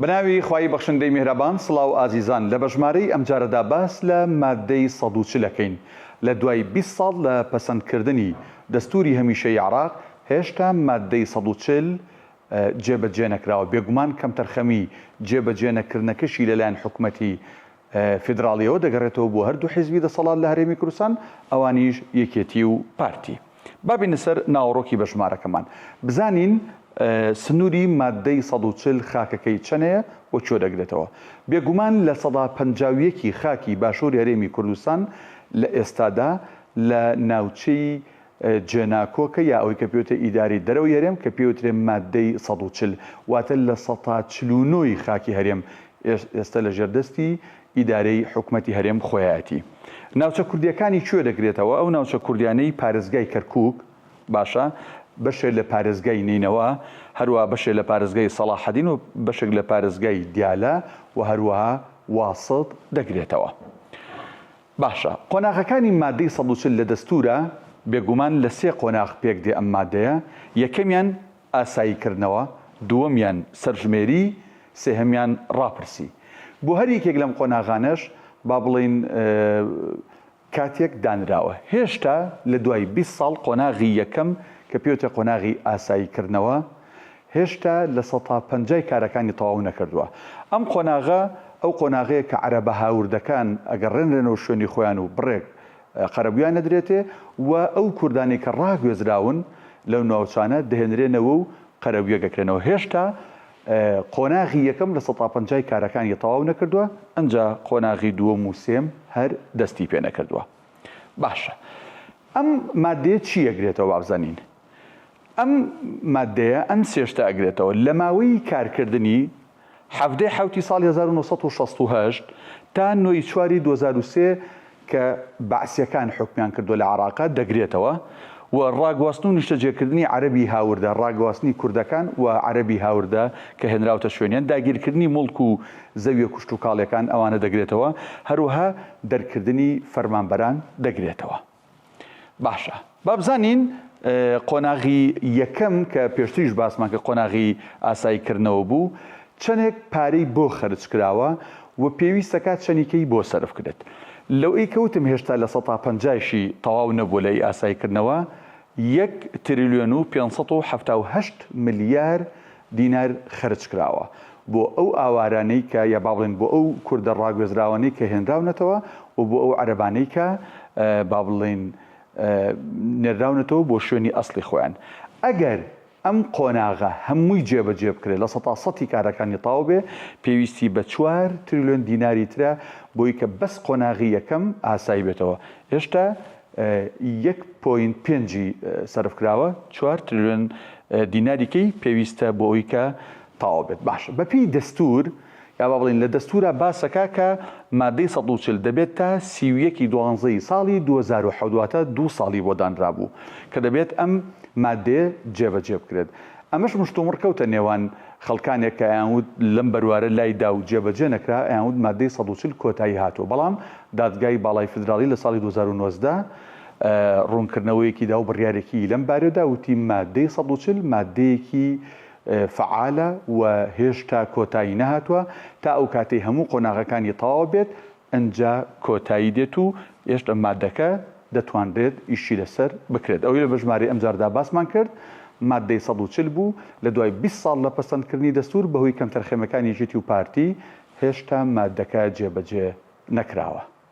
بەناوی خوای بەخشندەی میهرەبان سڵاو ئازیزان لە بەژمارەی ئەمجارەدا باس لە ماددەی 140 ئەکەین لە دوای 20 ساڵ لە پەسەند کردنی دەستوری هەمیشەیی عێراق هێشتا ماددەی 140 جێبەجێ نەکراوە بێگومان کەمتەرخەمی جێبەجێ نەکردنەکەشی لەلایەن حکومەتی فیدراڵیەوە دەگەڕێتەوە بۆ هەردوو حیزبی دەسەڵات لە هەرێمی کوردستان ئەوانیش یەکێتی و پارتی. با بێینە سەر ناوەڕۆکی بەژمارەکەمان بزانین سنووری ماددەی 140 خاکەکەی چەنەیە و کوێ دەگرێتەوە. بێگومان 51% ی خاکی باشووری هەرێمی کوردستان لە ئێستادا لە ناوچەی جێناکۆکە یا ئەوەی کە پێوترێ ئیدارەی دەرەوەی هەرێم کە پێوترێ ماددەی 140 واتە 49% ی خاکی هەرێم ئێستا لە ژێر دەستی ئیدارەی حکومەتی هەرێم خۆیایەتی. ناوچە کوردییەکانی کوێ دەگرێتەوە؟ ئەو ناوچە کوردیانەی پارێزگای کەرکووک، باشە، بەشێ لە پارێزگای نەینەوا، هەروەها بەشێ لە پارێزگای سەڵاحەدین و بەشێک لە پارێزگای دیالە و هەروەها واسط دەگرێتەوە. باشە، قۆناغەکانی ماددەی 140 لە دەستوورا، بێگومان لە سێ قۆناغ پێک دێ ئەم ماددەیە، یەکەمیان ئاساییکردنەوە، دووەمیان سەرژمێری، سێهەمیان ڕاپرسی. بۆ هەر یەکێک لەم قۆناغانەش با بڵێین کاتێک دانراوە. هێشتا لە دوای 20 ساڵ قۆناغی یەکەم کە پێوترێ قۆناغی ئاساییکردنەوە هێشتا 50% ی کارەکانی تەواو نەکردووە. ئەم قۆناغە ئەو قۆناغەیە کە عەرەبە هاوردەکان ئەگەڕێنرێنەوە شوێنی خۆیان و بڕێک قەرەبوویان ئەدرێتێ و ئەو کوردانەی کە ڕاگوێزراون لەو ناوچانە دەهێنرێنەوە و قەرەبوویەک ئەکرێنەوە. هێشتا قۆناغی یەکەم 50% ی کارەکانی تەواو نەکردووە، ئنجا قۆناغی دووەم و سێم هەر دەستی پێ نەکردووە. باشە ئەم ماددەیە چی ئەگرێتەوە با بزانین. ئەم ماددەیە ئەم سێ شتە ئەگرێتەوە، لە ماوەی کارکردنی حەڤدەی حەوتی ساڵی 1968 تا نۆی چواری 2003 کە بەعسیەکان حوکمیان کردووە لە عێراقا دەگرێتەوە و ڕاگواستن و نیشتەجێکردنی عەرەبی هاوردە، ڕاگواستنی کوردەکان و عەرەبی هاوردە کە هێنراوتە شوێنیان، داگیرکردنی موڵک و زەویە کوشتوکاڵیەکان ئەوانە دەگرێتەوە، هەروەها دەرکردنی فەرمانبەران دەگرێتەوە. باشە با بزانین قۆناغی یەکەم کە پێشتریش باسمان کە قۆناغی ئاسایی کردنەوە بوو چەندێک پارەی بۆ خەرج کراوە و پێویستەکات چەنیکەی بۆ سەرف کرێت لەوەی کەوتم هێشتا لە سەتا پەنجایشی تەواو نەبووە لە ئی ئاسایی کردنەوە یەک تریلیۆن و 578 ملیار دینار خەرج کراوە بۆ ئەو ئاوارانەی کە یا با بڵێن بۆ ئەو کوردە ڕاگوێزراوانەی کە هێنراونەتەوە و بۆ ئەو عەرەبانەی کە با بڵێین نێردراونەتەوە بۆ شوێنی ئەسڵی خۆیان. ئەگەر ئەم قۆناغە هەمووی جێبەجێ بکرێت لە سەتا سەتی کارەکانی تەواو بێ پێویستی بە چوار تریلیۆن دیناری ترە بۆی کە بەس قۆناغی یەکەم ئاسایی بێتەوە. هێشتا یەک point پێنجی سەرف کراوە، چوار تریلیۆن دیناری کەی پێویستە بۆ ئەوی کە تەواو بێت. باشە بەپێی دەستوور یا با بڵێین لە دەستوورا باسەکا کە مادەی 140 دەبێت تا 31 ی دوانزەی ساڵی 2007 واتە دوو ساڵی بۆ دانرابوو کە دەبێت ئەم مادەیە جێبەجێ بکرێت. ئەمەش مشتومڕ کەوتە نێوان خەڵکانێک کە ئەیانوت لەم بەروارە لای دا و جێبەجێ نەکرا، ئەیانوت مادەی 140 کۆتایی هاتووە، بەڵام دادگای باڵای فیدراڵی لە ساڵی 2019 ڕوونکردنەوەیەکی دا و بڕیارێکی لەم بارەیەوە دا، وتی مادەی 140 مادەیەکی فەعالە و هێشتا کۆتایی نەهاتووە، تا ئەو کاتەی هەموو قۆناغەکانی تەواو بێت ئنجا کۆتایی دێت و هێشتا مادەکە دەتوانرێت ئیشی لەسەر بکرێت. ئەوەی لە بەژمارەی ئەمجاردا باسمان کرد مادەی 140 بوو، لە دوای 20 ساڵ لە پەسەندکردنی دەستوور بەهۆی کەمتەرخەمیەکانی یەکێتی و پارتی هێشتا مادەکە جێبەجێ نەکراوە.